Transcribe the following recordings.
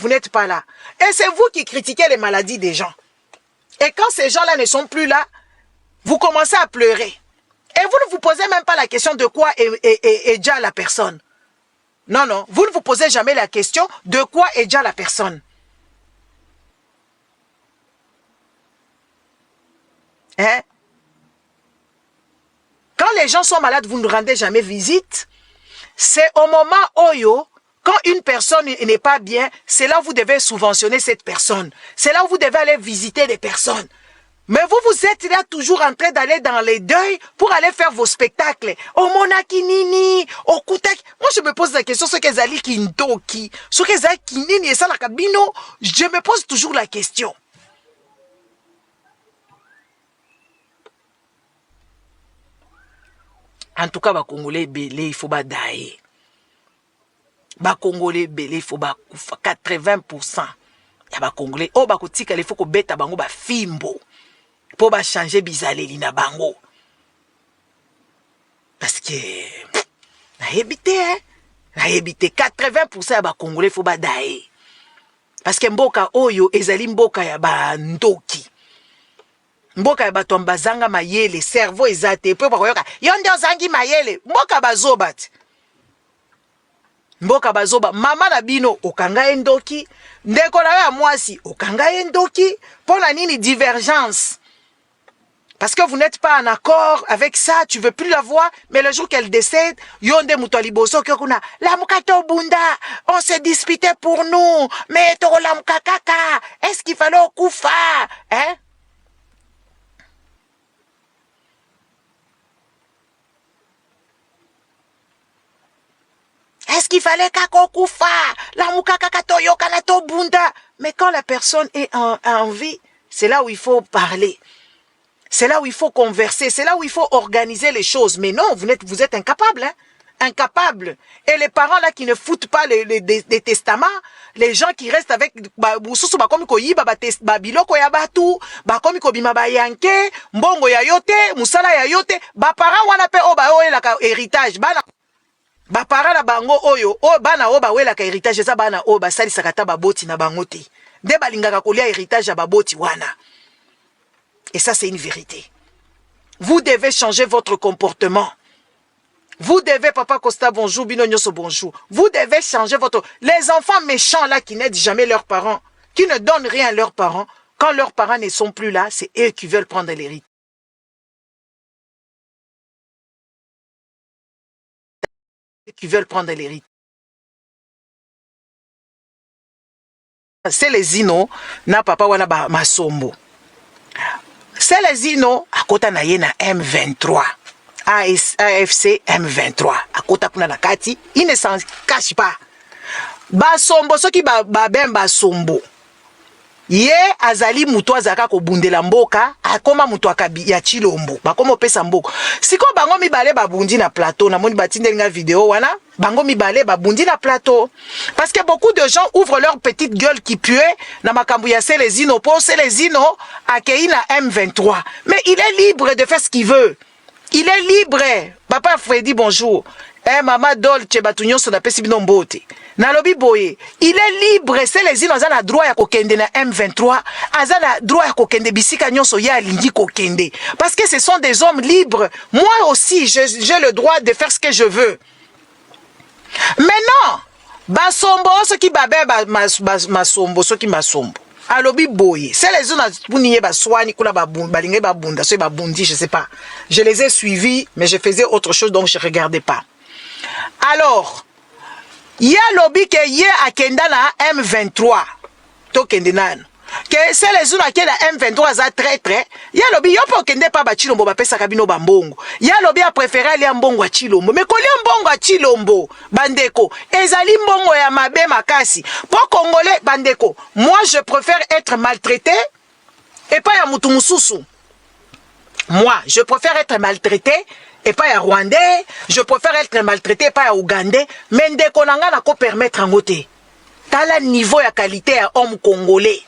vous n'êtes pas là. Et c'est vous qui critiquez les maladies des gens. Et quand ces gens-là ne sont plus là, vous commencez à pleurer. Et vous ne vous posez même pas la question de quoi est, est, est, est déjà la personne. Non, non, vous ne vous posez jamais la question de quoi est déjà la personne. Hein? Quand les gens sont malades, vous ne rendez jamais visite. C'est au moment oyo, quand une personne n'est pas bien, c'est là où vous devez subventionner cette personne. C'est là où vous devez aller visiter des personnes. Mais vous, vous êtes là toujours en train d'aller dans les deuils pour aller faire vos spectacles. Omonaki nini, okutaki. Moi, je me pose la question, ce qu'ezali kindoki, ce qu'ezali kinini et ça la kabino, je me pose toujours la question. En tout cas, ba Congolais ebele, il faut badaye. Ba Congolais ebele, il faut bakufa. 80% ya ba Congolais oyo bakotikala, il faut kobeta bango ba fimbo po ba changer bizaleli na bango. Parce que nayebi te, hein? Nayebi te. 80% ya ba Congolais faut badaye. Parce que mboka oyo ezali mboka ya ba ndoki. Mboka ya bato bazanga mayele, cerveau eza te. Po bakoyoka yo nde ozangi mayele. Mboka bazoba te. Mboka bazoba. Mama na bino okanga ye ndoki, ndeko na yo ya mwasi okanga ye ndoki. Mpo na nini divergence? Parce que vous n'êtes pas en accord avec ça, tu veux plus la voir, mais le jour qu'elle décède, yo nde moto ya liboso oke kuna, lamuka tobunda, on s'est disputé pour nous, mais tokolamuka kaka, est-ce qu'il fallait okufa, hein? Est-ce qu'il fallait kaka okufa, lamuka kaka toyokana tobunda? Mais quand la personne est en vie, c'est là où il faut parler. C'est là où il faut converser, c'est là où il faut organiser les choses. Mais non, vous êtes incapable, hein? Incapable. Et les parents là qui ne foutent pas les testaments, les gens qui restent avec, ba, mosusu bakomi koyiba ba tes, ba biloko ya batu, bakomi kobima ba yanke, mbongo ya yo te, musala ya yo te, ba parents wana pe oyo baoyelaka héritage, bana, ba parents na bango oyo, oyo bana oyo bawelaka héritage, eza bana oyo basalisaka ata baboti na bango te. Nde balingaka kolia héritage ya baboti wana. Et ça, c'est une vérité. Vous devez changer votre comportement. Vous devez, Papa Costa, bonjour, Bino Nyoso, bonjour. Vous devez changer votre... Les enfants méchants là qui n'aident jamais leurs parents, qui ne donnent rien à leurs parents, quand leurs parents ne sont plus là, c'est eux qui veulent prendre l'héritage. Qui veulent prendre l'héritage. Celezino na papa wana ba masombo. Celezino akota na ye na M23. AFC M23. Akota kuna na kati, il ne s'en cache pas. Basombo soki ba, ba ben basombo. Ye azali mutu azalaka kobundela mboka, akoma mutu akabi ya Tshilombo, bakoma opesa mboka. Siko bango mibale babundi na plateau, namoni batindeli nga video wana, bango mibale babundi na plateau. Parce que beaucoup de gens ouvrent leur petite gueule qui pue na makambo ya Celezino, po Celezino akei na M23. Mais il est libre de faire ce qu'il veut. Il est libre. Papa Freddy, bonjour. Eh, mama Dolce, batu nyonso napesi bino mbote. Nalobi boye, il est libre. Celezino aza na droit ya kokende na M23, aza na droit ya kokende bisika nyonso ye alingi kokende. Parce que ce sont des hommes libres. Moi aussi, j'ai le droit de faire ce que je veux. Maintenant, basombo soki babe ba, mas, bas, masombo soki masombo. Alobi boye, Celezino na puni ye baswani kuna balingi babunda, soki babundi, je sais pas. Je les ai suivis, mais je faisais autre chose, donc je regardais pas. Alors, ye alobi ke ye akenda na M23. Tokende nanu. Ke Celezino akenda na M23 aza traître. Ye alobi yo mpe okende pa ba Tshilombo bapesaka bino ba mbongo. Ye alobi a préféré alia mbongo ya Tshilombo. Mais kolia mbongo ya Tshilombo, bandeko, ezali mbongo ya mabe makasi. Po Congolais, bandeko, moi je préfère être maltraité et pas ya mutu mususu. Moi, je préfère être maltraité et pas ya Rwandais, je préfère être maltraité et pas ya Ougandais, mais ndeko na nga nako permettre yango te. Tala niveau ya qualité ya homme congolais.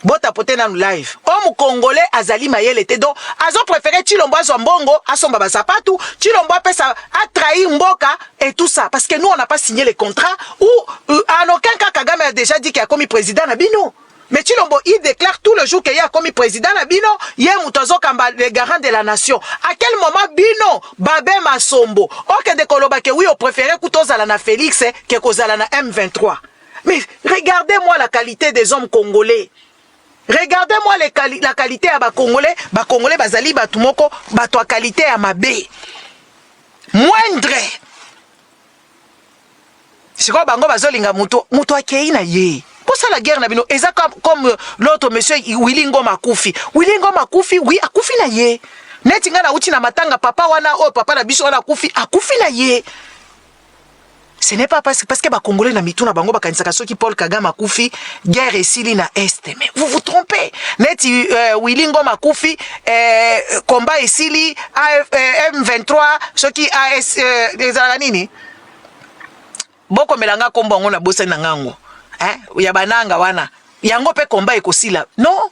Botapote nanu live. Homme congolais azali mayele te donc azo préférer Tshilombo azwa mbongo asomba ba sapatu, Tshilombo apesa a trahir mboka et tout ça parce que nous on n'a pas signé les contrats ou en aucun cas Kagame a déjà dit qu'il a commis président na bino. Mais Tshilombo il déclare tout le jour qu'il a commis président na bino, ye mutu azokamba le garant de la nation. À quel moment bino Babe Masombo okende koloba que oui o préféré kutozala na Félix que kozala na M23? Mais regardez-moi la qualité des hommes congolais. Regardez-moi la qualité ya ba congolais, ba congolais bazali batu moko, bato ya qualité ya mabe. Moindre. Sikoyo bango bazolinga mutu, mutu akei na ye. Bosala guerre na bino eza comme l'autre monsieur Willy Ngoma akufi. Willy Ngoma akufi, oui, akufi na ye. Neti nga nauti na matanga papa wana oyo papa na biso wana akufi, akufi na ye. Ce n'est pas parce que ba Congolais na mitu na bango bakanisaka soki Paul Kagame akufi guerre esili na Est. Mais vous vous trompez. Neti Willy Ngoma akufi, combat esili AF, M23 soki AS ezalaka nini? Bokomela nga kombo yango na bosani na ngango. Hein? Ya bananga wana. Yango pe combat ekosila. Non.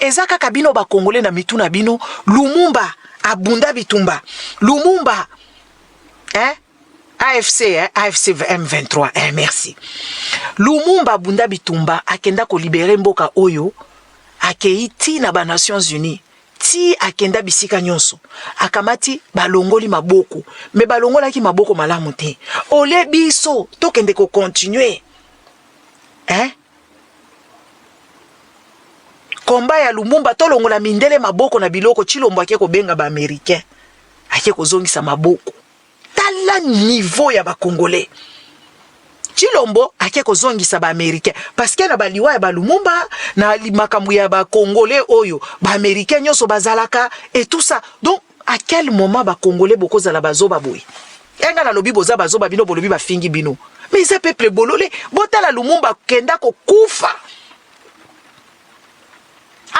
Eza kaka bino ba Congolais na mitu na bino. Lumumba abunda bitumba. Lumumba hein? AFC, hein? AFC M23, hein, merci. Lumumba abunda bitumba akenda kolibere mboka oyo, akei ti na ba Nations Unies, ti akenda bisika nyonso, akamati balongoli maboko, me balongolaki maboko malamu te. Ole biso tokende kocontinue, hein? Komba ya Lumumba tolongola mindele maboko na biloko. Tshilombo ake kobenga ba Américain, ake kozongisa maboko. Tala niveau ya ba Congolais. Tshilombo ake kozongisa ba Américain parce que na baliwa ya ba Lumumba na makambo ya ba Congolais oyo ba Américain nyonso bazalaka et tout ça. Donc à quel moment ba Congolais bokozala bazoba boye? Enga nalobi boza bazoba, bino bolobi bafingi bino, mais eza peuple bolole. Botala Lumumba akenda kokufa,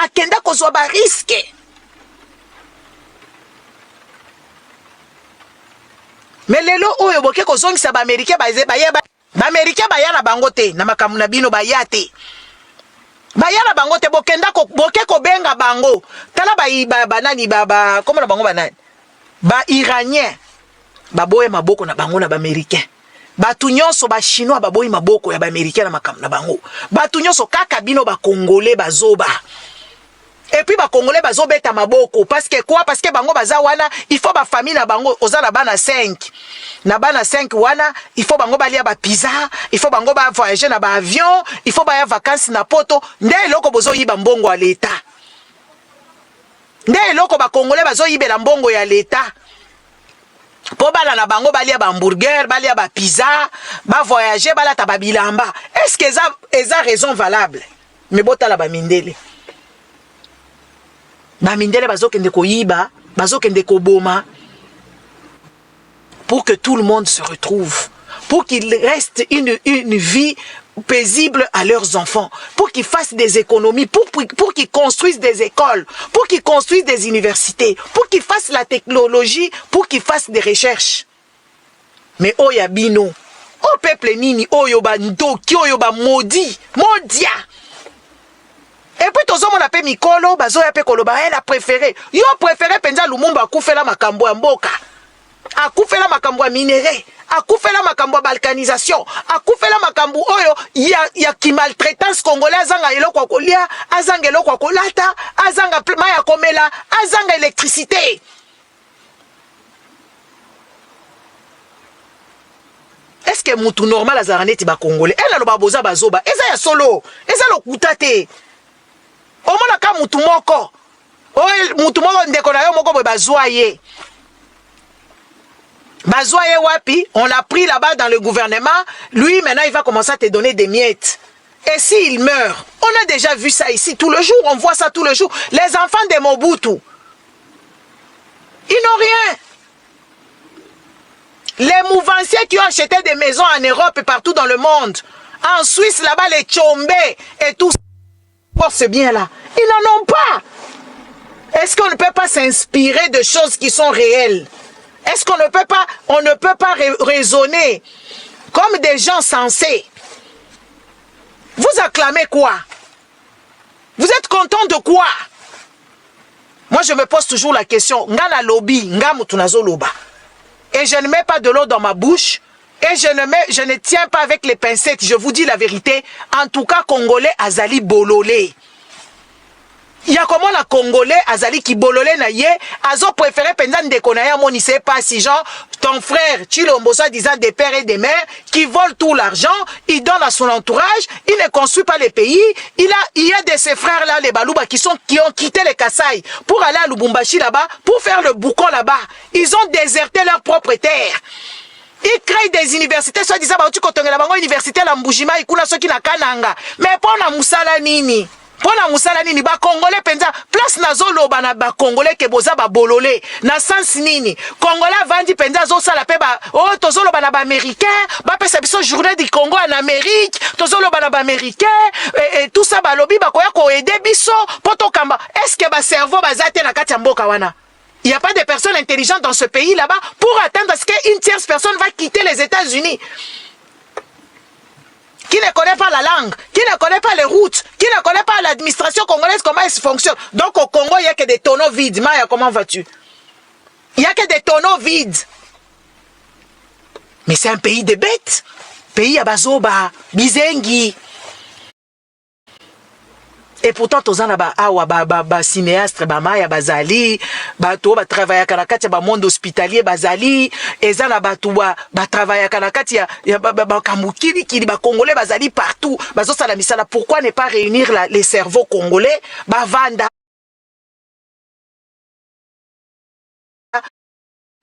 akenda kozwa ba risque. Me lelo oyo boke kozongisa ba Américain, baya ba Américain baya na bango te na makambo na bino, baya te, baya na bango te. Bokenda boke kobenga bango. Tala ba banani ba ba kombo na bango banani, ba Iranien baboya maboko na bango na ba Américain. Bato nyonso, ba Chinois baboyi maboko ya ba Américain na makambo na bango. Bato nyonso, kaka bino ba Congolais bazoba. Et puis bakongolais bazobeta maboko parce que quoi? Parce que bango baza wana, il faut bafamille na bango. Oza na bana 5, na bana 5 wana, il faut bango balia bapizza, il faut bango bavoyage na baavion, il faut baya vacances na poto. Nde eloko bozoyiba mbongo ya leta, nde eloko bakongolais bazoyibela mbongo ya leta mpo bana na bango balia bahamburger, balia bapizza, bavoyage, balata babilamba. Est ce que eza raison valable? Me botala bamindele, bamindele bazokende koyiba, bazokende koboma pour que tout le monde se retrouve, pour qu'il reste une vie paisible à leurs enfants, pour qu'ils fassent des économies, pour qu'ils construisent des écoles, pour qu'ils construisent des universités, pour qu'ils fassent la technologie, pour qu'ils fassent des recherches. Mais oyo ya bino, o peuple nini oyo bandoki, oyo bamodi modia. Et puis tozomona mpe mikolo bazoya mpe koloba elle a préféré. Yo préféré mpenza Lumumba akufela makambo ya mboka, akufela makambo ya minerai, akufela makambo ya balkanisation, akufela makambo oyo ya kimaltraitance congolais, azanga eloko ya kolia, azanga eloko ya kolata, azanga mai ya komela, azanga électricité. Est ce que mutu normal azalaka neti bakongolais? E naloba boza bazoba, eza ya solo, eza lokuta te. Omonaka mutu moko oyo, mutu moko, ndeko na yo moko boye, bazwa ye, bazwa ye wapi? On l'a pris là-bas dans le gouvernement. Lui maintenant, il va commencer à te donner des miettes. Et s'il meurt? On a déjà vu ça ici tout le jour, on voit ça tout le jour. Les enfants de Mobutu, ils n'ont rien. Les mouvanciers qui ont acheté des maisons en Europe et partout dans le monde, en Suisse là-bas, les Tshombe et tout, c'est bien là, ils n'en ont pas. Est-ce qu'on ne peut pas s'inspirer de choses qui sont réelles? Est-ce qu'on ne peut pas, on ne peut pas raisonner comme des gens sensés? Vous acclamez quoi? Vous Content de quoi? Moi, je me pose toujours la question. Nga nalobi, nga mutu nazoloba. Et je ne mets pas de l'eau dans ma bouche. Et je ne tiens pas avec les pincettes. Je vous dis la vérité. En tout cas, Congolais azali bololé. Ya komona Congolais azali kibolole na ye, azo préféré penza ndeko na ye amonisa ye pasi, genre ton frère Tshilombo, soi-disant des pères et des mères, qui vole tout l'argent, il donne à son entourage, il ne construit pas les pays. Il y a de ses frères là, les Baluba, qui ont quitté les Kasaï pour aller à Lubumbashi là-bas, pour faire le boucan là-bas. Ils ont déserté leur propre terre. Ils créent des universités, soi-disant bauti kotongela bango université la Mbujimayi kuna soki na Kananga. Mais mpona mosala nini? Mpo na mosala nini? Bakongole mpenza, place nazoloba na bakongole ke boza babolole na sens nini? Congolais avandi mpenza, azosala mpe oyo oh, tozoloba na baaméricain bapesa biso Journée du Congo en Amérique. Tozoloba na baaméricain e, tout ça, balobi bakoya koaider biso mpo tokamba. Est-ce bacerveau baza te na kati ya mboka wana? Il n'y a pas de personnes intelligentes dans ce pays là-bas pour attendre à ce qu'une tierce personne va quitter les États-Unis, qui ne connaît pas la langue, qui ne connaît pas les routes, qui ne connaît pas l'administration congolaise, comment elle fonctionne? Donc au Congo, il n'y a que des tonneaux vides. Maya, comment vas-tu? Il n'y a que des tonneaux vides. Mais c'est un pays de bêtes. Pays ya bazoba, bizengi. Et pourtant toza na baawa bacinéaste, ba bamaya bazali, bato oyo batravaillaka na kati ya bamonde hospitalier bazali, eza na bato batravaillaka na kati ya makambo kilikili. Bacongolais bazali partout, bazosala misala. Pourquoi ne pas réunir les cerveaux congolais, bavanda,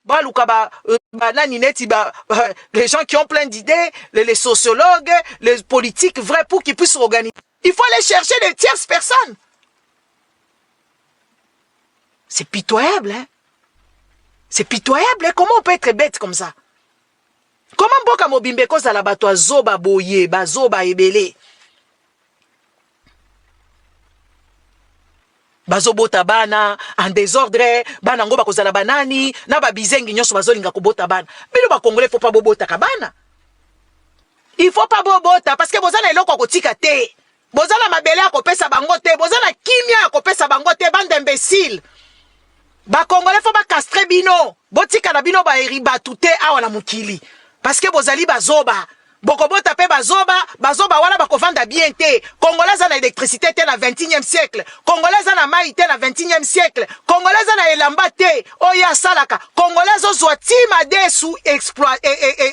baluka banani neti les gens qui ont plein d'idées, les sociologues, les politiques vrais, pour qu'ils puissent organiser? Il faut aller chercher des tierces personnes. C'est pitoyable, hein? C'est pitoyable, hein? Comment on peut être bête comme ça? Comment mboka mobimba ekozala bato azoba boye, bazoba ebele, bazobota bana en désordre? Bana yango bakozala banani na babizengi nyonso bazolinga kobota bana? Bino bakongolais, faut pas bobotaka bana, il faut pas bobota, parce que boza na eloko ya kotika te, boza na mabele ya kopesa bango te, boza na kimia ya kopesa bango te. Bande imbécile, bakongolais, faut bacastrer bino, botika na bino baeri bato te awa na mokili, parce que bozali bazoba, bokobota mpe bazoba. Bazoba wana bakovanda bien te. Congolais aza na électricité te na 21e siècle, Congolais aza na mai te na 21e siècle, Congolais aza na elamba te oyo asalaka, Congolais azozwa ti madesu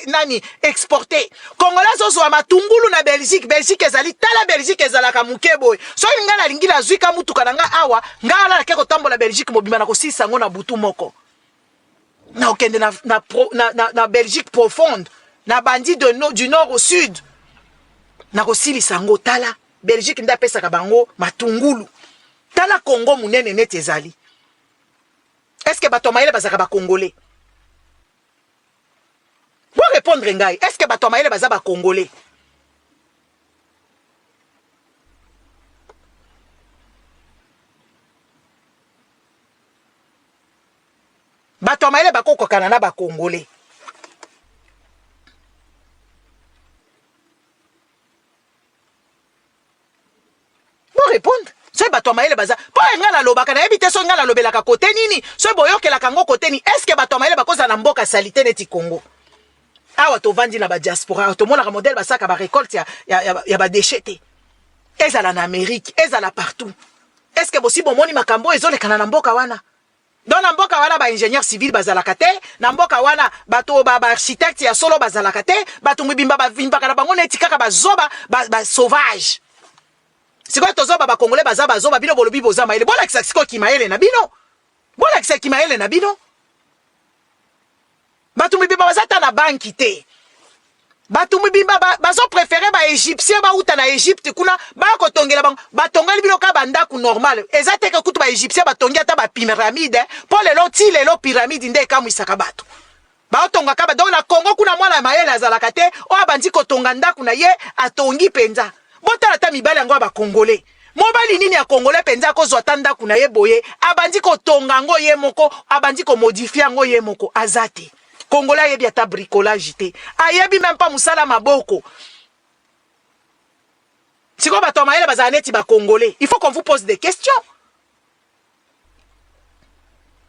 nani exporté, Congolais azozwa matungulu na Belgique. Belgique ezali, tala, Belgique ezalaka moke boye. Soki ngai nalingi, nazwi ka mutuka na ngai awa, ngai ala nake kotambola Belgique mobimba, na kosilisa yango na butu moko. Na okende na Belgique profonde, na bandi de no, du nord au sud, nakosilisa yango. Tala, Belgique nde apesaka bango matungulu. Tala Congo monene neti ezali. Est-ce bato ya mayele bazalaka bacongolais? Borépondre ngai, est-ce bato ya mayele baza bacongolais? Bato ya mayele bakokokana na bacongolais? Borépondre soki bato ya mayele baza. Mpo ngai nalobaka, nayebi te soki ngai nalobelaka kote nini, soki boyokelaka yango kote nini. Est-ce bato ya mayele bakozala na mboka saleté neti Congo? Awa tovandi na badiaspora, tomonaka modèle basalaka barécolte ya badéchets te, ezala na Amérique, ezala partout. Est-ce bosi bomoni makambo oyo ezolekana na mboka wana? Donc na mboka wana baingénieur civil bazalaka te, na mboka wana bato baarchitecte ya solo bazalaka te. Bato mibimba bavimbaka na bango neti kaka bazoba, basauvage. Sikoyo tozoba, bakongolais baza bazoba, bino bolobi boza mayele. Bolakisa sikoyo kimayele na bino, bolakisa kimayele na bino. Bato mibimba baza ta na banki te. Bato mibimba bazopréférer baégyptien bauta na Égypte kuna baya kotongela bango. Batongeli bino kaka bandako normal. Eza teke kutu baégyptien batongi ata bapyramide, mpo lelo ti lelo pyramide nde ekamwisaka bato. Baotonga kaka. Donc na Congo kuna mwana mayele azalaka te oyo abandi kotonga ndako na ye, atongi mpenza. Botala ata mibali yango ya bakongole. Mobali nini ya kongole mpenza akozwa ata ndako na ye boye, abandi kotonga yango ye moko, abandi komodifier yango ye moko? Aza te. Congolais ayebi ata bricolage te, ayebi même pas mosala maboko. Sikoyo bato ya mayele bazala neti ba congolais. Il faut qu'on vous pose des questions.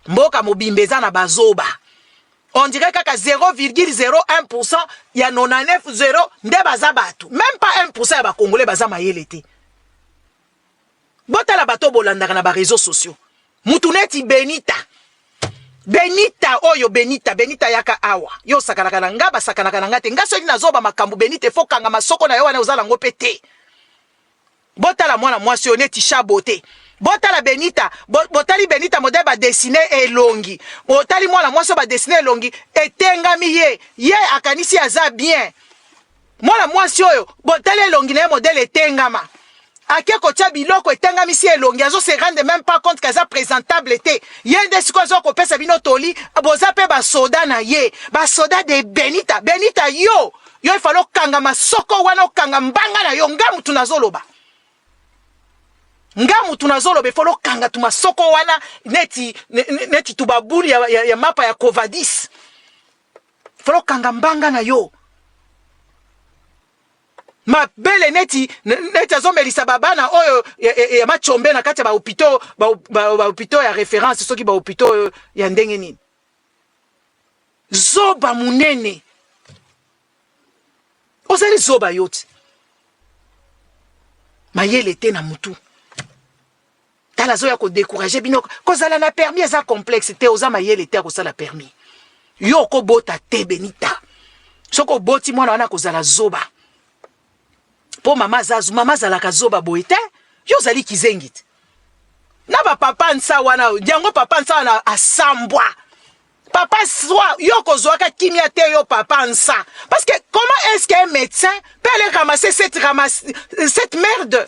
Mboka mobimba eza na bazoba. On dirait kaka 0,01% ya 99 0 nde baza bato. Même pas 1% ya ba congolais baza mayele te. Botala bato bolandaka na ba réseaux sociaux. Mutu neti Benita. Benita oyo Benita, Benita yaka awa. Yo osakanaka na nga, basakanaka na nga te. Nga soki nazoba makambo Benita, faut kanga masoko na yo wana oza nango pe te. Botala mwana mwasi oyo neti chat beauté. Botala Benita, bo, botali Benita modèle ba dessiner elongi. Botali mwana mwasi oyo ba dessiner elongi etengami ye. Ye akanisi aza bien. Mwana mwasi oyo botali elongi na ye modèle etengama. Ake kotia biloko etengamisi elongi azo se rendre même pas compte qu'aza presentable te. Ye nde sikoyo azo kopesa bino toli, boza pe ba soda na ye. Ba soda de Benita. Benita yo, yo il fallait okanga masoko wana okanga mbanga na yo nga mutu nazoloba. Nga mutu nazoloba il fallait okanga tu masoko wana neti neti tubabuli ya, ya, ya mapa ya Covadis. Fallait okanga mbanga na yo. Mabele neti neti azomelisa babana oyo ya, ya, ya machombe na kati ya ba hôpitaux ba, ba, ba hôpitaux ya référence soki ba hôpitaux ya ndenge nini. Zoba munene. Ozali zoba yo ti. Mayele te na mutu. Tala azoya ko decourager bino kozala na permis eza complexe te oza mayele te ya kosala permis. Yo okobota te Benita. Soki oboti mwana wana akozala zoba. Po mama aza mama azalaka zoba boye te. Yo ozali kizengi te. Na ba papa nsa wana yango papa nsa wana asambwa. Papa swa yo kozwaka kimia te yo papa nsa. Parce que comment est-ce qu'un médecin peut aller ramasser cette ramasse cette merde?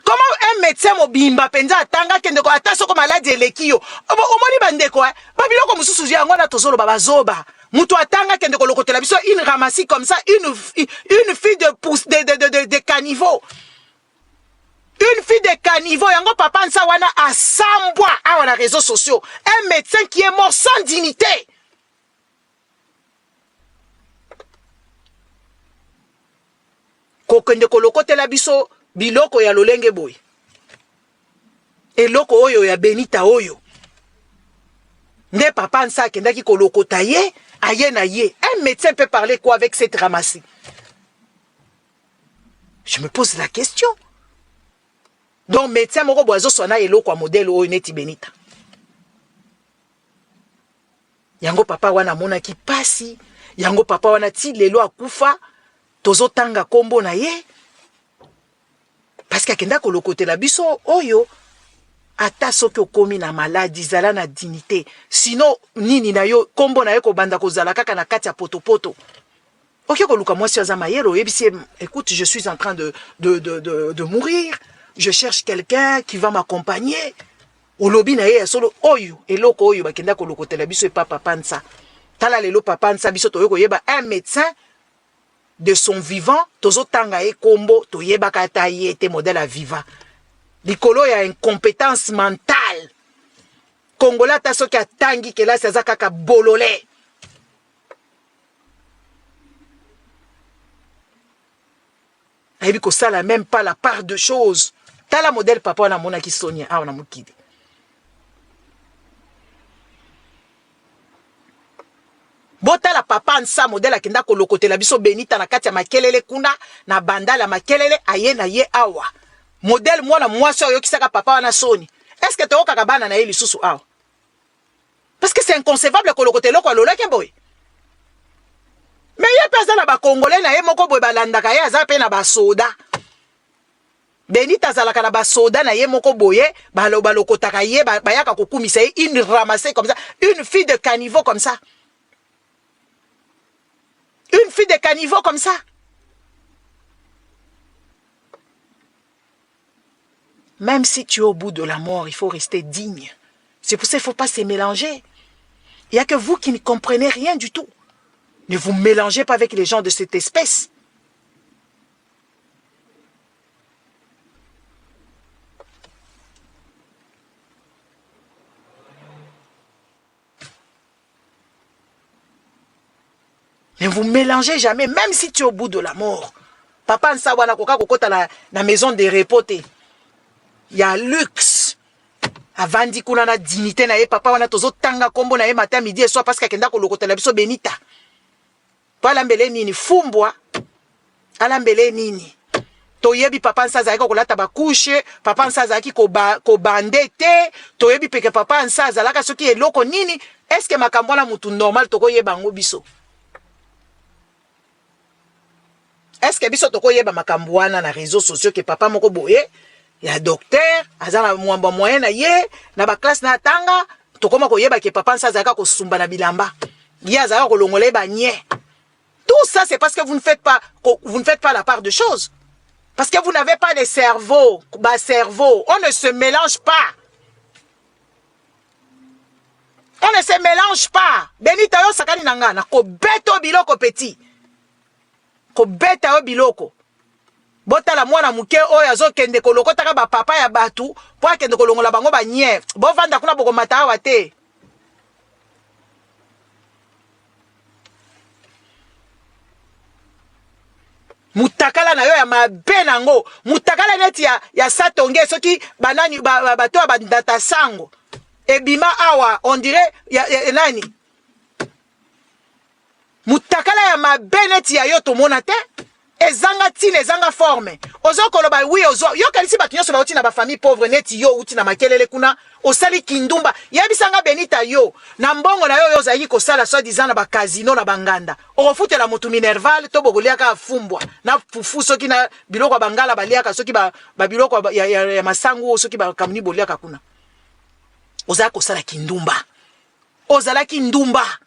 Comment un médecin mobimba penza atanga kende ko ata soko maladi eleki yo omoni bandeko eh ba biloko mosusu yango wana tozoloba bazoba moto atanga kende kolokotela biso une ramassis comme ça une, une fille de pousse de, de, de, de, de caniveau une fille de caniveau yango papa nsa wana asambwa awa na réseaux sociaux un médecin qui est mort sans dignité. Kokende kolokotela biso biloko ya lolenge boye. Eloko oyo ya Benita oyo. Nde papa Nsa akendaki kolokota ye, aye na ye. Un médecin peut parler quoi avec cette ramassée? Je me pose la question. Donc médecin moko boye azoswa na eloko ya modèle oyo neti Benita. Yango papa wana amonaki pasi, yango papa wana ti lelo akufa tozotanga kombo na ye parce que akenda kolokotela biso oyo. Ata soki okomi na maladi zala na dignité, sinon nini na yo kombo na ye kobanda kozala kaka na kati ya potopoto. Oke koluka mwasi aza mayele, oyebisi ye écoute, je suis en train de, de, de, de, de mourir, je cherche quelqu'un qui va m'accompagner. Olobi na ye ya solo oyo eloko oyo bakenda kolokotela biso epa papa Nsa. Tala lelo papa Nsa biso toye koyeba un médecin de son vivant, tozotanga ye kombo toyebaka ata ye te modèle ya viva likolo ya incompétence mentale. Congolais ata soki atangi kelasi aza kaka bolole. Ayebi kosala même pas la part de choses. Tala modèle papa wana amonaki Sonia awa na mokili. Botala papa Nsa modèle akenda kolokotela biso Benita na kati ya makelele kuna na bandala ya makelele aye na ye awa. Modèle mwana mwasi oyo ayokisaka papa wana soni. Est-ce que toyokaka bana na ye lisusu awa? Parce que c'est inconcevable kolokota eloko ya lolake boye. Mais ye pe aza na ba congolais na ye moko boye balandaka ye, aza pe na ba soda. Benita azalaka na ba soda na ye moko boye, balokotaka ye, bayaka kokumisa ye, une ramassée comme ça, une fille de caniveau comme ça. Une fille de caniveau comme ça. Même si tu es au bout de la mort, il faut rester digne. C'est pour ça qu'il ne faut pas se mélanger. Il n'y a que vous qui ne comprenez rien du tout. Ne vous mélangez pas avec les gens de cette espèce. Ne vous mélangez jamais, même si tu es au bout de la mort. Papa Nsa wana akoka kokota na, na maison de repos te ya luxe. Avandi kuna na dignité na ye papa wana tozotanga kombo na ye matin midi et soir parce que akenda kolokotela biso Benita. Po alambele nini? Fumbwa alambele nini? Toyebi papa Nsa azalaki kolata ba couche, papa Nsa azalaki koba, kobande te, toyebi peke papa Nsa azalaka soki eloko nini. Est-ce que makambo wana mutu normal tokoyeba yango biso? Est-ce que biso tokoyeba makambo wana na réseaux sociaux ke papa moko boye ya docteur aza na mwamba moyen na ye na ba classe na atanga, tokoma koyeba ke papa Nsa azalaka kosumba na bilamba, ye azalaka kolongola ye ba nye. Tout ça c'est parce que vous ne faites pas, vous ne faites pas la part de choses. Parce que vous n'avez pas de cerveau, ba cerveau, on ne se mélange pas. On ne se mélange pas. Benita yo sakani na nga na kobeto biloko petit. Kobeta yo biloko. Botala mwana moke oyo azokende kolokotaka ba papa ya batu po akende kolongola bango ba nye. Bovanda kuna bokomata awa te. Mutakala na yo ya mabe nango mutakala neti ya, ya satonge soki banani bato ba, ba, ya bandata sango ebima awa on dirait ya, ya, nani mutakala ya mabe neti ya yo tomona te ezanga ntina ezanga forme ozo koloba wi ozo yo kanisi bato nyonso bauti na bafamille pauvre neti yo outi na makelele kuna osali kindumba yebisa nga benita yo na mbongo na yo oyo ozalaki kosala soit disant na bacasino na banganda okofutela motu minerval to bokolia kaka fumbwa na fufu soki na biloko ya bangala baliaka soki babiloko ba ya, ya, ya masangu soki bakamuni boliaka kuna ozalaki kosala kindumba ozalaki ndumba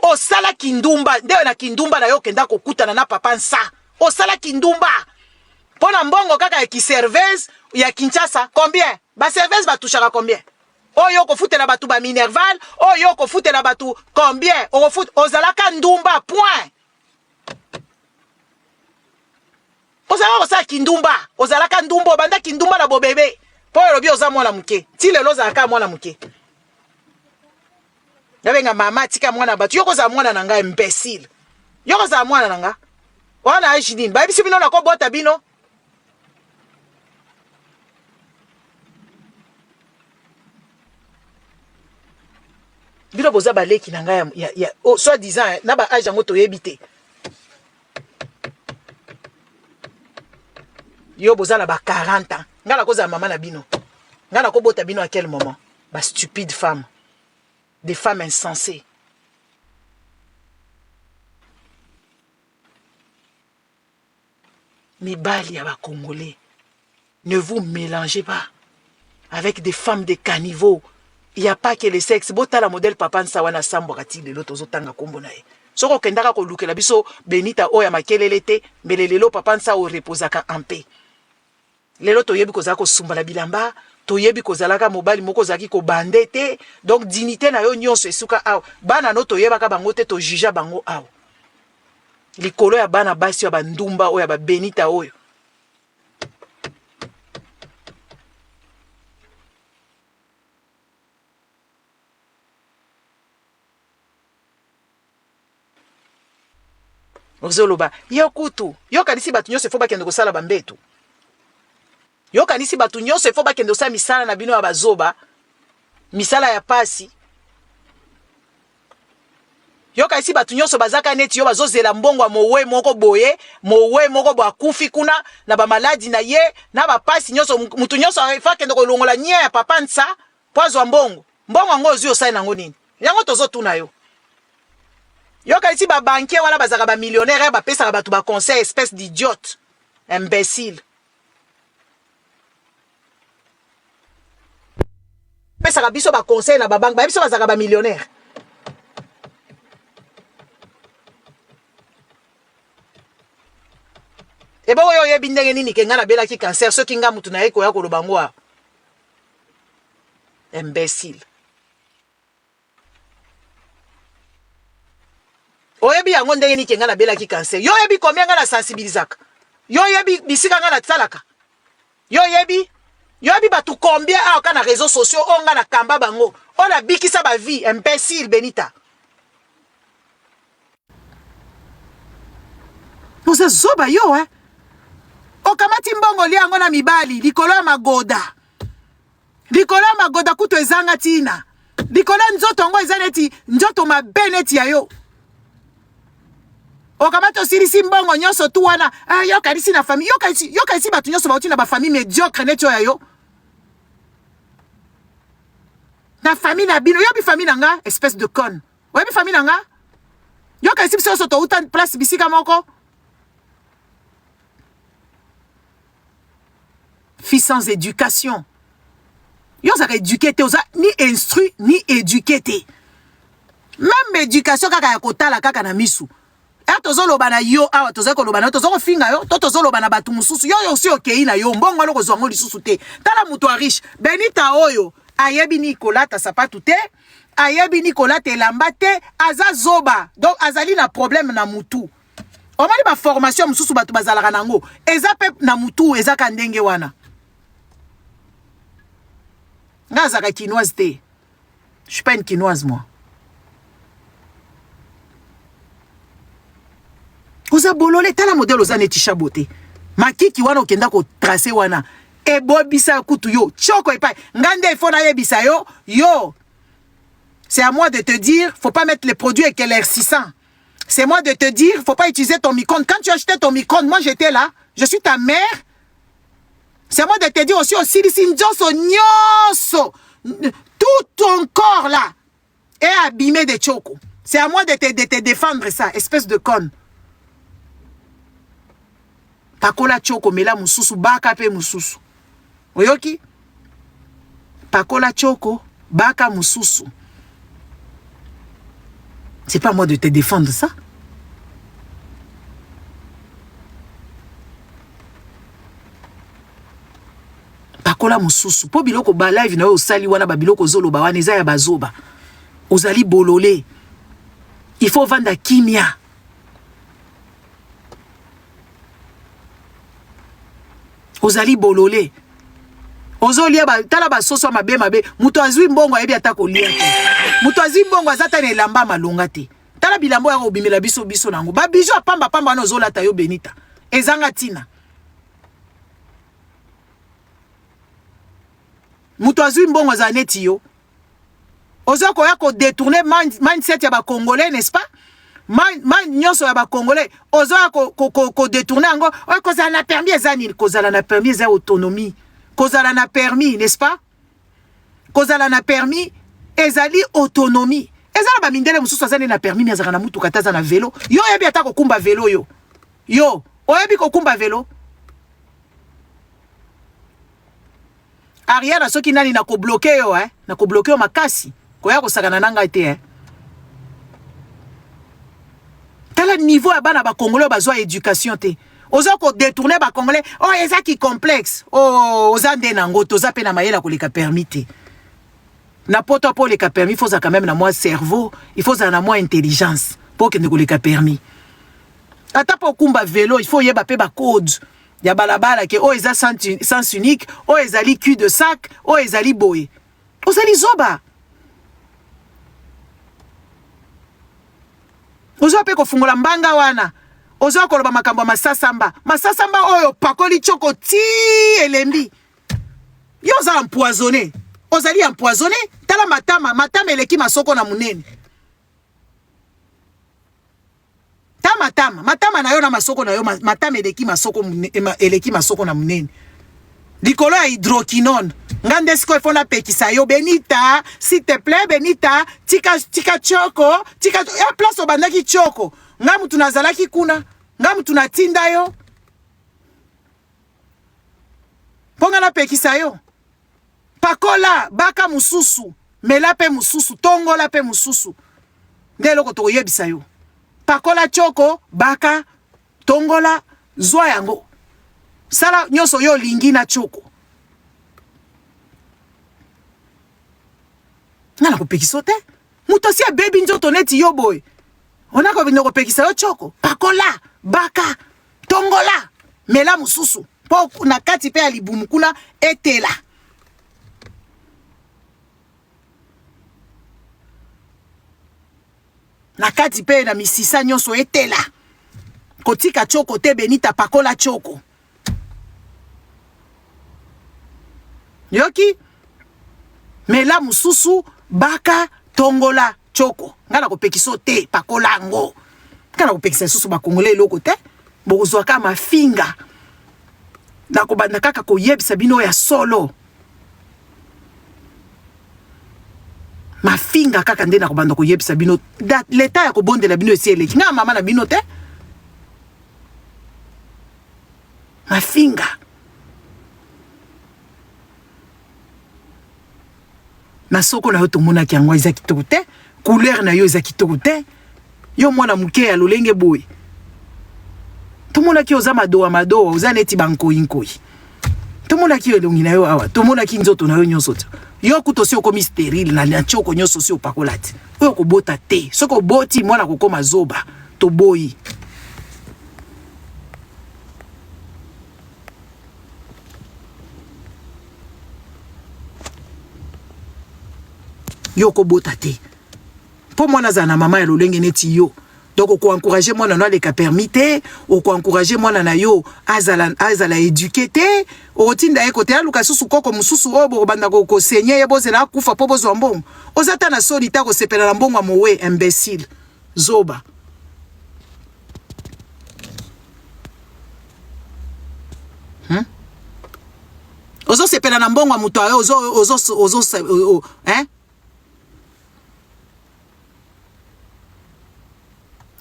Osala kindumba nde na kindumba na yo okenda kokutana na papa nsa osala kindumba mpo na mbongo kaka ya kiserveuse ya Kinshasa combien ba serveuse batushaka combien oyo okofutela bato ba minerval oyo okofutela bato combien okofut ozalaka ndumba point ozalaka kosala kindumba ozalaka ndumba obanda kindumba na bobebe mpo olobi oza mwana moke ti lelo ozalaka mwana moke nabenga mama tika mwana bato yo kozala mwana na ngai imbecile yo kozala mwana na nga wana age nini bayebisi bino nakobota bino bino boza baleki na ngai ya, ya, ya, oh, soit disant na ba age yango toyebi te yo boza na ba 40 ans ngai nakozala mama na bino ngai nakobota bino à quel moment ba stupide femme des femmes insensées mibali ya ba congolais ne vous mélangez pas avec des femmes de caniveau il y a pas que le sexe botala modèle papa nsa wana asambwaka ti lelo tozotanga kombo na ye soki okendaka kolukela biso benita oyo ya makelele te mbele lelo papa nsa oreposaka en paix Lelo toyebi kozala kosumba na bilamba, toyebi kozalaka mobali moko ozalaki kobande te, donc dignité na yo nyonso esuka awa. Bana no toyebaka bango te, to jugea bango awa. Likolo ya bana basi ya bandumba oyo ya ba benita oyo. Ozoloba yo kutu yo kanisi bato nyonso ifo bakende kosala bambetu yo kanisi bato nyonso ifo bakende kosala misala na bino ya bazoba misala ya pasi yo kanisi bato nyonso bazaka neti yo bazozela mbongo ya mowe moko boye mowe moko bo akufi kuna na bamaladi na ye na bapasi nyonso moto nyonso ifo akende kolongola nye ya papa nsa mpo azwa mbongo mbongo yango ozwi osali nango nini yango tozotuna yo yo kanisi ba banquier wana bazalaka ba millionnaire bapesaka bato ba conseil espèce d'idiote imbécile pesaka biso ba conseil na ba banque ba biso bazalaka ba millionnaire ebongo yo oyebi ndenge nini ke ngai nabelaki cancer soki ngai mutu naye koya koloba ngo awa imbécile oyebi yango ndenge nini ke ngai nabelaki cancer yo oyebi combien ngai na sensibilisaka yo oyebi bisika ngai nasalaka yo oyebi yo oyebi bato combien awa ka na réseaux sociaux oyo ngai nakamba bango oyo nabikisa bavie imbécile benita oza zoba yo eh? Okamati mbongo lia yango na mibali likolo ya magoda. Likolo ya magoda kutu ezanga tina. Likolo ya nzoto yango eza neti nzoto mabe neti ya yo. Okamati osilisi mbongo nyonso tu wana. Ah, yo kanisi na famille, yo kanisi, yo kanisi bato nyonso bauti na ba famille médiocre neti oyo ya yo. Na famille na bino, yo bi famille na nga, espèce de conne. Oyebi famille na nga? Yo kanisi biso nyonso touta place bisika moko? Fille sans éducation. Yo ozalaka éduqué te, oza ni instruit ni éduqué te. Même éducation kaka ya kotala kaka na misu. Ere tozoloba na yo awa, tozali koloba na yo, toza kofinga yo, to tozoloba na bato mosusu. Yo yo osi okei na yo, mbongo wana okozwa yango lisusu te. Tala moto ya riche, Benita oyo ayebi ni kolata sapatu te, ayebi ni kolata elamba te, aza zoba. Donc azali na problème na mutu. Omoni ba formation mosusu bato bazalaka nango, eza pe na mutu, eza ka ndenge wana. Nga azalaka kinoise te. Je suis pas une kinoise moi. Oza bolole, tala modèle oza neti chabote. Makiki wana okenda ko tracer wana ebobisa kutu yo choko epai nga nde ifo nayebisa yo yo. C'est à moi de te dire, faut pas mettre les produits éclaircissants. C'est moi de te dire, faut pas utiliser ton micro-ondes. Quand tu achetais ton micro-ondes, moi j'étais là, je suis ta mère. C'est moi de te dire aussi, osilisi nzoso nyonso, tout ton corps là est abîmé de tchoko. C'est à moi de te défendre ça, espèce de conne. Pakola tchoko, mela mususu, baka pe mususu. Oyoki? Pakola tchoko, baka mususu. C'est pas moi de te défendre ça. Pakola mususu po biloko ba live na yo osali wana ba biloko ozoloba wana eza ya bazoba. Ozali bolole. Il faut vanda kimia. Ozali bolole. Ozolia ba tala ba soso mabe mabe. Moto azwi mbongo ayebi ata kolia te. Moto azwi mbongo aza ta na elamba malonga te. Tala bilambo ya kobimela biso biso nango. Ba bijoux ya pamba pamba wana ozolata yo Benita. Ezanga tina. Moto azwi mbongo azala neti yo. Ozo koya ko détourner mindset ya ba Congolais, n'est-ce pas? Mind nyonso ya ba Congolais ozo ya ko, ko, ko, ko détourner yango. Oyo kozala na permis eza nini? Kozala na permis eza autonomie. Kozala na permis, n'est-ce pas? Kozala na permis ezali autonomie. Eza na ba mindele mosusu aza nde na permis mais azalaka na mutuka te, aza na velo. Yo oyebi ata kokumba velo yo. Yo oyebi kokumba velo? Ariana soki nani na ko bloquer yo eh, na ko bloquer yo makasi. Koya kosakana na ngai te eh. Tala niveau ya bana ba Congolais bazwa éducation te. Oza ko détourner ba Congolais. Oh eza ki complexe. Oh oza nde nango toza pe na mayela koleka permis te. Na poto po leka permis faut quand même na moi cerveau, il faut na moi intelligence po kende koleka permis. Ata po kumba vélo, il faut yeba pe ba code ya balabala ke oyo eza sens unique, oyo ezali cul de sac, oyo ezali boye. Ozali zoba. Ozo pe kofungola mbanga wana. Ozo koloba makambo ya masasamba. Masasamba oyo pakoli choko ti elembi. Yo oza empoisonné. Ozali empoisonné. Tala matama, matama eleki masoko na munene. Ta matama, matama na yo na masoko na yo, matama eleki masoko eleki masoko na munene. Likolo ya hydroquinone. Nga nde sikoyo faut napekisa yo Benita, s'il te plaît Benita, tika tika choko, tika ya place obandaki choko. Nga mutu nazalaki kuna, nga mutu natinda yo. Mpo nga napekisa yo. Pakola, baka mususu, mela pe mususu, tongola pe mususu. Nde eloko tokoyebisa yo. Pakola choko, baka, tongola, zwa yango. Sala nyonso yo olingi na choko. Nga nakopekisa yo te. Moto asi abebi nzoto neti yo boye. Onako bino kopekisa yo choko. Pakola, baka, tongola, mela mususu. Po na kati pe ya libumu kuna etela. Na kati pe na misisa nyonso etela. Kotika choko te Benita, pakola choko. Yoki? Mela mususu baka tongola choko. Nga na kopekisa te pakola yango. Nga na kopekisa lisusu ba congolais eloko te. Bokozwa kaka mafinga. Nakobanda kaka koyebisa bino ya solo. Mafinga kaka nde nakobanda koyebisa bino. Leta ya kobondela bino esi eleki. Nga mama na bino te. Mafinga. Masoko na yo tomonaki yango eza kitoko te, couleur na yo eza kitoko te. Yo mwana moke ya lolenge boye, tomonaki oza madowa madowa, oza neti bankoyi nkoyi. Tomonaki yo elongi na yo awa, tomonaki nzoto na yo nyonso te. Yo kutu osi okomi sterile na na choko nyonso osi opakola te. Oyo kobota te, soki oboti mwana kokoma zoba, toboyi. Yo okobota te mpo mwana azala na mama ya lolenge neti yo. Donc oko encourager mwana no aleka permis te, oko encourager mwana na yo azala azala eduqué te, okotinda ye kote aluka susu koko mosusu oyo bokobanda kosenye ye bozela akufa mpo bozwa mbongo. Oza ta na soni ta kosepela na mbongo ya mowe, imbecile, zoba. Ozosepela na mbongo ya moto ayo ozo ozo ozo hein?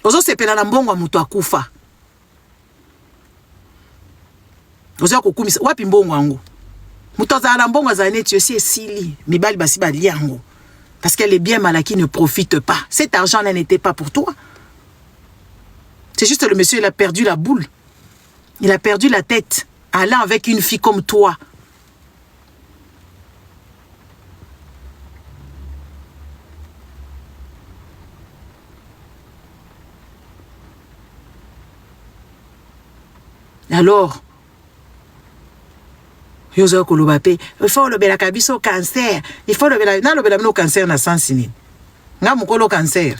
Ozosepela na mbongo ya moto akufa. Oza kokumisa wapi mbongo yango? Moto azala na mbongo azala neti esi esili, mibali basi balia yango. Parce que les biens mal acquis ne profitent pas. Cet argent-là n'était pas pour toi. C'est juste le monsieur, il a perdu la boule. Il a perdu la tête. Allant avec une fille comme toi. Alors, yo ozoya koloba mpe il faut olobelaka biso cancer, il faut olobela, nalobela bino cancer na sens nini? Nga mokolo cancer.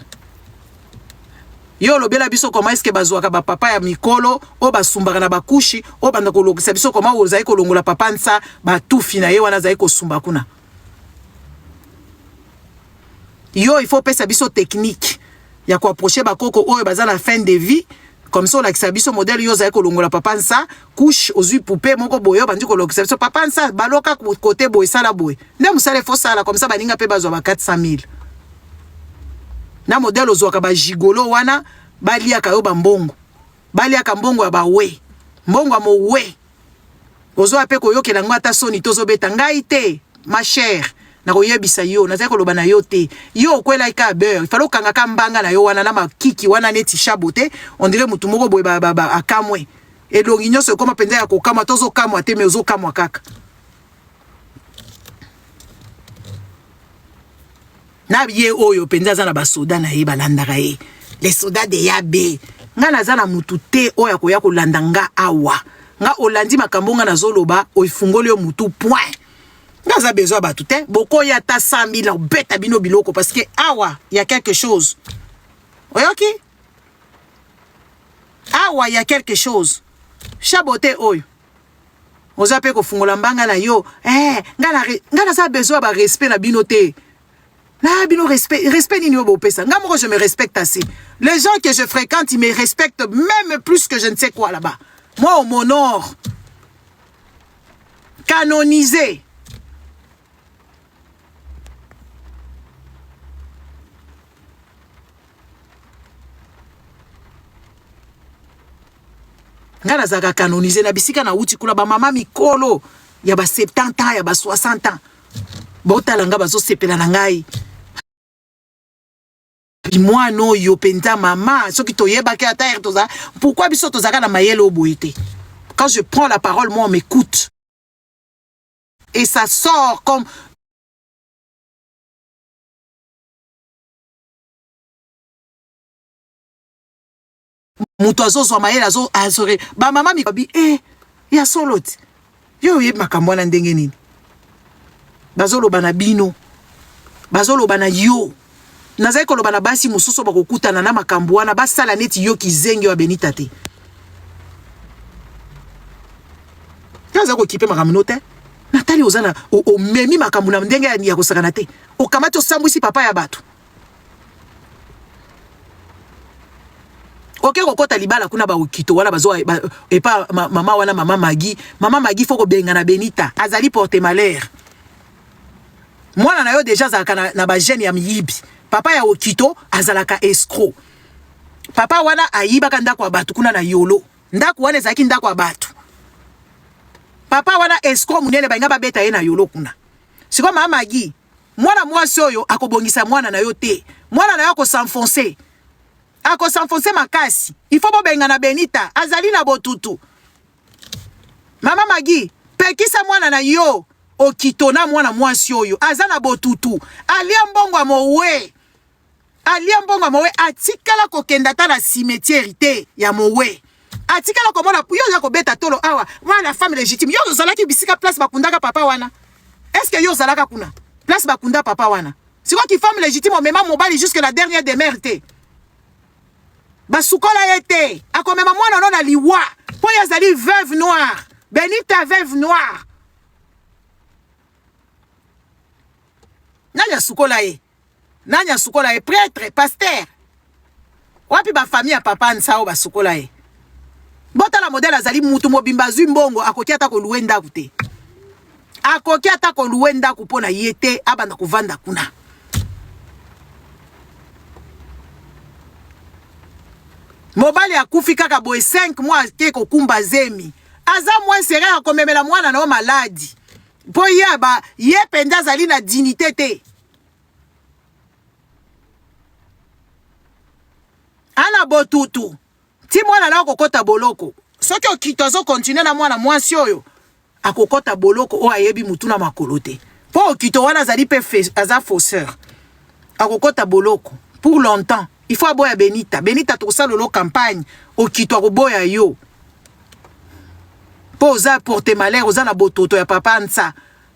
Yo olobela biso comment est-ce que bazwaka ba papa ya mikolo oyo basumbaka na bakushi oyo banda kolokisa biso comment ozali kolongola papa nsa batufi na ye wana azali kosumba kuna. Yo il faut opesa biso technique ya koapprocher bakoko oyo baza na fin de vie comme ça olakisa biso modèle yo ozali kolongola papa nsa couche ozwi poupée moko boye obandi kolokisa biso papa nsa baloka kote boye sala boye nde mosala efo sala comme ça baninga mpe bazwa ba 400 000 na modèle ozwaka ba gigolo wana baliaka yo bambongo baliaka mbongo ya bawe mbongo ya mowe ozwa mpe koyokela yango ata soni tozobeta ngai te ma chère nakoyebisa yo nazali koloba na yo te yo okwelaki ka beurre ifale okangaka mbanga na yo wana na makiki wana neti shabo te on dirait mutu moko boye akamwe elongi nyonso ekoma mpenza ya kokamwa tozokamwa te me ozokamwa kaka na ye oyo mpenza aza na basoda na ye balandaka ye les soda de yabe nga naza na mutu te oyo akoya kolanda nga awa nga olandi makambo nga nazoloba ofungoli yo mutu point nga aza besoin ya bato te bokoya ata 100 000 obeta bino biloko parce que awa ya quelque chose oyoki awa ya quelque chose chabote oyo oza pe kofungola mbanga na yo eh, nga naza besoin ya ba respect na bino te na bino respect respect nini oyo bopesa nga moko je me respecte assez les gens que je fréquente ils me respectent même plus que je ne sais quoi là-bas moi on m'honore canonisé Nga nazalaka canonise na bisika na wuti kuna ba mama mikolo ya ba 70 ans ya ba 60 ans botala nga bazosepela na ngai mwana oyo mpenza mama soki toyebaki ata ere toza pourquoi biso tozalaka na mayele oyo boye te quand je prends la parole moi on m'écoute et ça sort comme moto azozwa mayele azo azore ba mama mikabi eh ya solo ti yo oyebi makambo wana ndenge nini bazoloba na bino bazoloba na yo nazali koloba na basi mosusu bakokutana na makambo wana basala neti yo kizengi wa benita te yo aza kokipe makambo no te. Natali oza na omemi makambo na ndenge ya kosakana te. Okamati osambwisi papa ya bato. Oke kokota libala kuna ba okito wana bazo ba, epa ma, mama wana mama Maggie, mama Maggie faut kobengana Benita, azali porte malheur. Mwana na yo deja azalaka na, na ba gene ya miyibi. Papa ya Okito azalaka escroc. Papa wana ayibaka ndako ya bato kuna na Yolo. Ndako wana ezalaki ndako ya bato. Papa wana escroc munene balinga babeta ye na Yolo kuna. Sikoyo mama Maggie, mwana mwasi oyo akobongisa mwana na yo te. Mwana na yo ako s'enfoncer. Ako s'enfoncer makasi. Il faut bobengana Benita, azali na botutu. Mama Maggie, pekisa mwana na yo Okito na mwana mwasi oyo aza na botutu. Alia mbongo ya mowe. Alia mbongo ya mowe atikala kokenda ata na cimetière te ya mowe. Atikala komona yo oza kobeta tolo awa wana femme légitime. Yo ozalaki bisika place bakundaka papa wana. Est-ce que yo ozalaka kuna? Place bakunda papa wana. Sikoyo ki femme légitime omema mobali jusque la dernière demeure te. Basukola ye te. Akomema mwana no na liwa mpo ye azali veuve noire. Benita veuve noire. Nani asukola ye? Nani asukola ye? Prêtre, pasteur. Wapi ba famille ya papa Nsao basukola ye? Botala modèle azali mutu mobimba azwi mbongo akoki ata koluwe ndako te. Akoki ata koluwe ndako mpo na ye te abanda kovanda kuna. Mobali akufi kaka boye 5 mois ake kokumba zemi. Aza moins sérieux akomemela mwana na yo maladi. Mpo ye ba ye mpenza azali na dignité te. Ana botutu ti mwana na akokota boloko. Soki Okito azo continuer na mwana mwasi oyo akokota boloko oyo ayebi mutu na makolo te. Po Okito wana azali pe aza fausseur. Akokota boloko pour longtemps. Il faut aboya Benita. Benita tokosala lolo campagne. Okito akoboya yo. Po oza porte malheur, oza na bototo ya papa Nsa.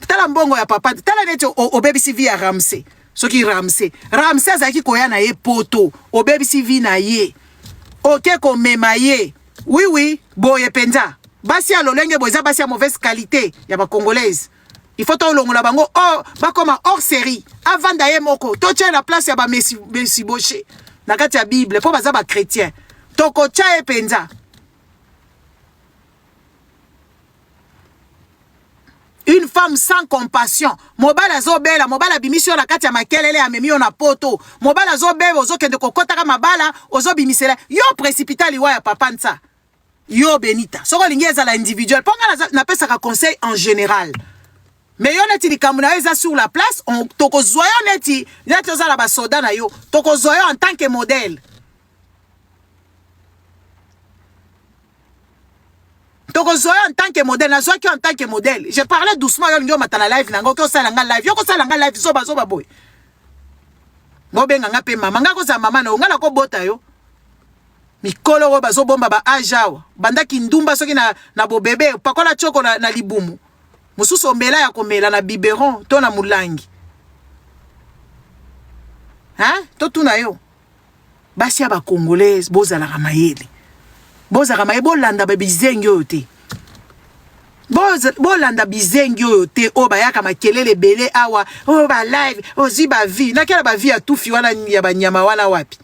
Tala mbongo ya papa, tala neti obebisi vie ya Ramsey. Soki Ramsey, Ramsey azalaki koya na ye poto, obebisi vie na ye. Oke komema ye. Oui oui, boye penza. Basi ya lolenge boye eza basi ya mauvaise qualité ya ba congolaise. Il faut tolongola bango oh, bakoma hors série. Avanda ye moko, totia na place ya ba Messi, Messi Boshe na kati ya Bible po baza ba chrétien. Tokotia ye penza. Une femme sans compassion. Mobali azobela, mobali abimisi yo na kati ya makelele, amemi yo na poto. Mobali azobeba, ozokende kokotaka mabala, ozobimisela yo précipita liwa ya papa Nsa. Yo Benita, soki olingi ezala individuel, mpo nga napesaka conseil en général. Mais yo neti likambo na yo eza sur la place, tokozwa yo neti neti oza na basoda na yo, tokozwa yo en tant que modèle. Tokozwa yo en tant que modèle, nazwaki yo en tant que modèle. Je parlais doucement, yo olingi omata na live na nga, oki osala nga live, yo kosala nga live zoba zoba boye. Bobenga nga pe mama, nga kozala mama na yo, nga nakobota yo. Mikolo oyo bazobomba ba age awa, banda kindumba soki na, na bobebe, pakola choko na, na libumu. Mosusu omela ya komela na biberon to na mulangi. Hein? Totuna yo. Basi ya ba congolaise bozalaka mayele. Bozalaka mayele bolanda ba bizengi oyo te. Bolanda bizengi oyo te oyo bayaka makelele ebele awa oyo ba live ozwi ba vie nakela ba vie ya tufi wana ya banyama wana wapi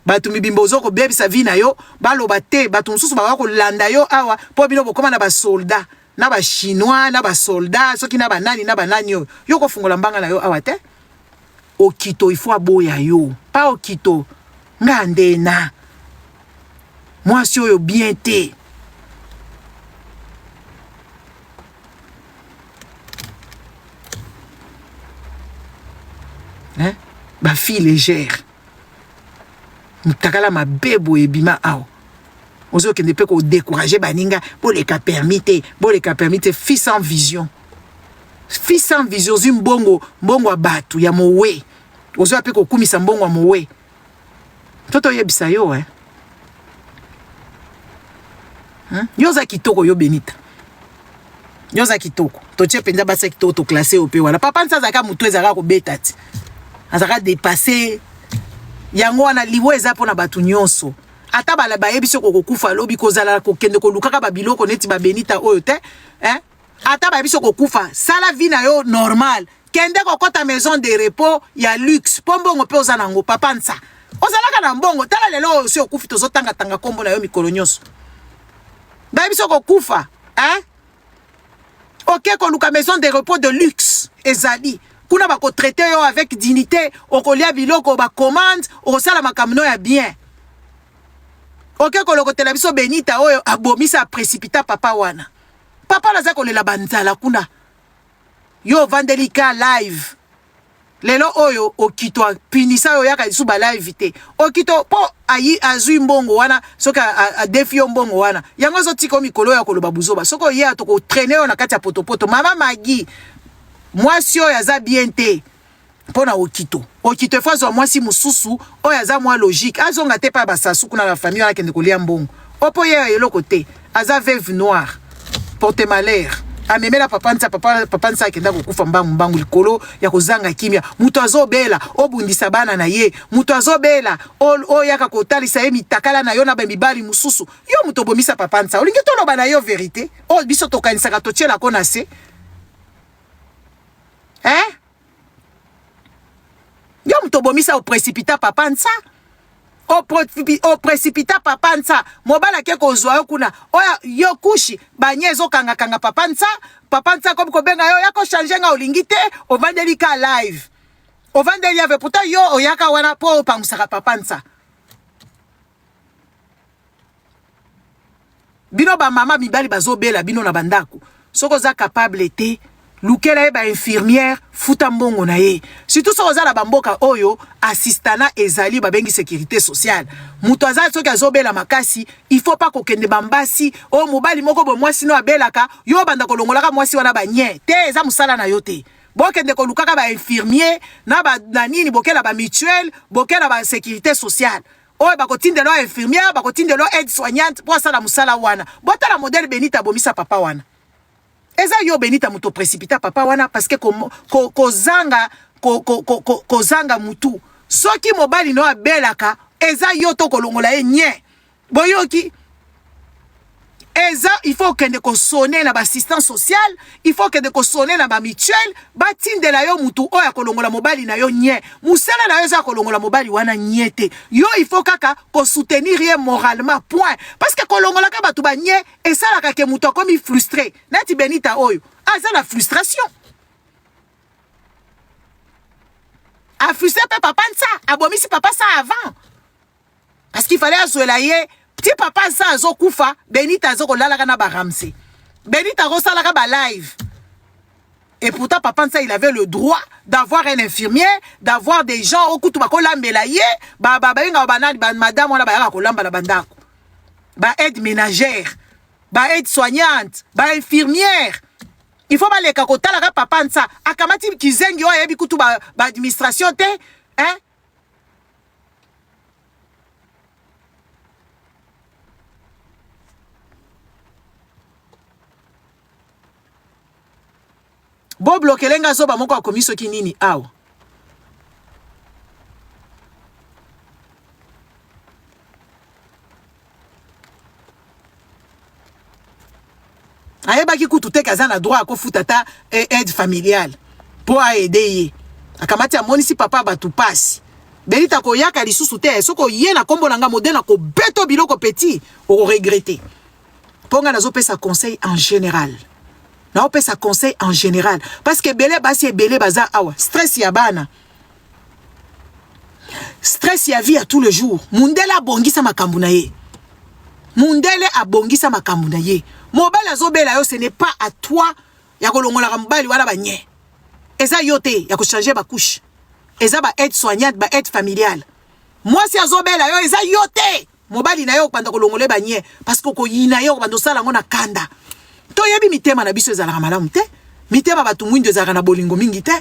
bato mibimba ozo kobebisa vie na yo baloba te bato mosusu bakoka kolanda yo awa mpo bino bokoma na basoldat na bachinois na basoldat soki na banani na banani oyo yo kofungola mbanga na yo awa te Okito il faut aboya yo pa okito nga nde na mwasi oyo bien te. Hein? Ba fille légère mutakala mabe boye ebima awa ozokende mpe kodécourage baninga boleka permis te boleka permis te fille sans vision Fille sans vision ozwi mbongo mbongo ya batu ya mowe ozoya pe kokumisa mbongo ya mowe to toyebisa yo eh? Hmm? Yo oza kitoko yo Benita yo oza kitoko totie mpenza basi ya kitoko toklasse yo mpe wana papa nsi azalaka motu ezalaka kobeta ti azalaka depasse yango wana liwa eza mpo na bato nyonso ata bala bayebi soki okokufa lobi kozala kokende kolukaka babiloko neti babenita oyo te eh? Ata bayebi biso kokufa, sala vie na yo normal. Kende kokota maison de repos ya luxe mpo mbongo mpe oza nango papa nsa. Ozalaka na mbongo, tala lelo oyo osi okufi tozotanga tanga kombo na yo mikolo nyonso. Bayebi biso kokufa, hein? Oke koluka maison de repos de luxe ezali kuna bakotraite yo avec dignité, okolia biloko ba commande, okosala makambo no ya bien. Oke kolokotela biso Benita oyo abomisa aprecipita papa wana. Papa naza kolela banzala kuna. Yo ovandeli ka live. Lelo oyo okito apinisa yo oyaka lisusu ba live te. Okito po ayi azui mbongo wana soki adefi yo mbongo wana. Yango azotika yo mikolo oyo akoloba buzoba. Soki oye toko traîner yo na kati ya potopoto. Mama Maggie mwasi oyo aza bien te. Mpo na Okito. Okito efo azwa mwasi mosusu oyo aza mwa logique. Azonga te pa basasu kuna na famille wana akende kolia mbongo. Opo ye ya eloko te. Aza veuve noire. Porte malheur. Amemela papa nsa papa, papa nsa akenda kokufa mbangu mbangu likolo ya kozanga kimia. Moto azobela obundisa bana na ye. Moto azobela oyaka kotalisa ye mitakala na yo na ba mibali mosusu. Yo moto obomisa papa nsa. Olingi toloba na yo verite? Oyo biso tokanisaka totielako na se. Hein? Yo moto obomisa oprecipita papa nsa. Oprecipita papa nsa. Mobali ake kozwa yo kuna. Oyo yo kushi banye ezokangakanga papa nsa. Papa nsa akomi kobenga yo ya ko changer nga olingi te, ovandeli ka live. Ovandeli ave pourtant yo oyaka wana po opangusaka papa nsa. Bino ba mama mibali bazobela bino na bandako. Soki oza capable te, lukela ye ba infirmière, futa mbongo na ye. Surtout soki oza na bamboka oyo assistana ezali babengi sécurité sociale. Moto aza soki azobela makasi, il faut pas kokende bambasi oyo mobali moko boye mwasi no abelaka, yo obanda kolongolaka mwasi wana ba nye. Te, eza mosala na yo te. Bokende kolukaka ba infirmier na ba na nini, bokela ba mutuelle, bokela ba sécurité sociale. Oyo bakotindela yo infirmière, bakotindela yo aide soignante po asala mosala wana. Botala modèle Benita abomisa papa wana. Eza yo Benita moto précipita papa wana parce que kozanga kozanga mutu. Soki mobali no abelaka, eza yo to kolongola ye nye. Boyoki? Eza il faut okende kosone na ba assistance sociale, il faut okende kosone na ba mutuelle, batindela yo mutu oyo akolongola mobali na yo nye. Mosala na yo eza kolongola mobali wana nye te. Yo il faut kaka kosoutenir ye moralement point. Parce que kolongolaka bato ba nye esalaka ke mutu akomi frustré. Neti Benita oyo aza na frustration. A frustré pe papa nsa, abomisi papa sa avant. Parce qu'il fallait azwela ye petit papa nsa azokufa, Benita azokolalaka na ba Ramsey. Benita akosalaka ba live. Et pourtant papa nsa il avait le droit d'avoir un infirmier, d'avoir des gens okutu bakolambela ye, ba ba bayenga ba nani ba madame wana bayaka kolamba na bandako. Ba aide ménagère, ba aide soignante, ba infirmière. Il faut baleka kotalaka papa nsa akamati kizengi oyo ayebi kutu ba, ba administration te, hein? Boblokele nga zoba moko akomi soki nini awa. Ayebaki kutu te aza na droit akofuta ata aide familiale po aide ye. Akamati amonisi papa bato pasi. Benita koyaka lisusu te, soki oye na kombo na nga modèle na kobeto biloko petit, okoregrete. Mpo nga nazopesa conseil en général. Naopesa conseil en général parce que ebele basi ebele baza awa stress ya bana, stress ya vie ya tous les jours. Mundele abongisa makambo na ye. Mundele abongisa makambo na ye. Mobali azobela yo, ce n'est pas à toi ya kolongolaka mobali wana ba nye. Eza yo te ya kochanger ba couche. Eza ba aide soignante, ba aide familiale. Mwasi azobela yo, eza yo te. Mobali na yo okobanda kolongola ye ba nye parce que okoyina ye, okobanda osala yango na kanda. Toyebi mitema na biso ezalaka malamu te. Mitema bato mwindo ezalaka na bolingo mingi te.